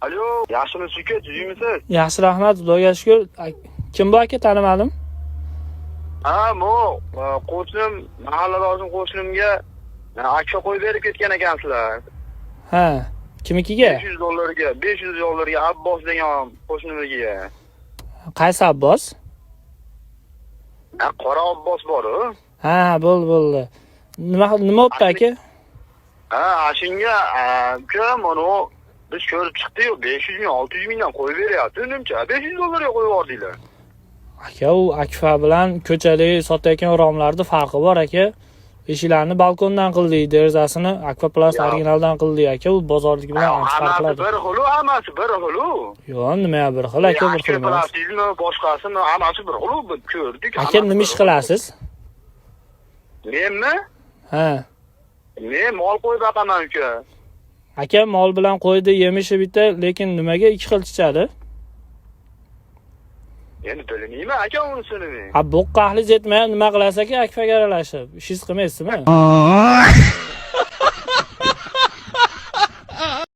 Alo, yaxshimisiz, uka, tuzukmisiz? Yaxshi, rahmat, Xudoga shukur. Kim bu, aka, tanimadim. Ha, bu qo'shnim, mahalladoshim, qo'shnimga akfa qo'yib berib ketgan ekansizlar. Ha, kimnikiga? 500 dollarga, 500 dollarga Abbos degan qo'shnimnikiga. Qaysi Abbos? Ha, qora Abbos bor-u. Ha, bo'ldi, bo'ldi. Nima bo'pti, aka? Ha, shunga uka, mana u biz ko'rib chiqdik-yu, 500 ming, 600 mingdan qo'yib beryapti, unimcha. 500 dollarga qo'yib yubordinglar. Aka, u akfa bilan ko'chadagi sotayotgan romlarni farqi bor, aka. Eshiklarni balkondan qildik, derazasini Akfa Plus originaldan qildik, aka. U bozorniki bilan ancha farq Hammasi qiladi. bir xil, hammasi bir xil. Yo'q, nima bir xil, aka, bir xil emas. Plastikmi, boshqasimi, hammasi bir xil, biz ko'rdik. Aka, Hammasi nima ish bir xil. qilasiz? Menmi? Ha. Men mol qo'yib boqaman, uka. Aka, mol bilan qo'ydi yemishi bitta, lekin nimaga ikki xil chichadi? Endi bilmayman, aka, unisini men. Ha, bo'qqa ahli yetmagan, nima qilasiz, aka, akfaga aralashib? Ishingiz qilmaysizmi?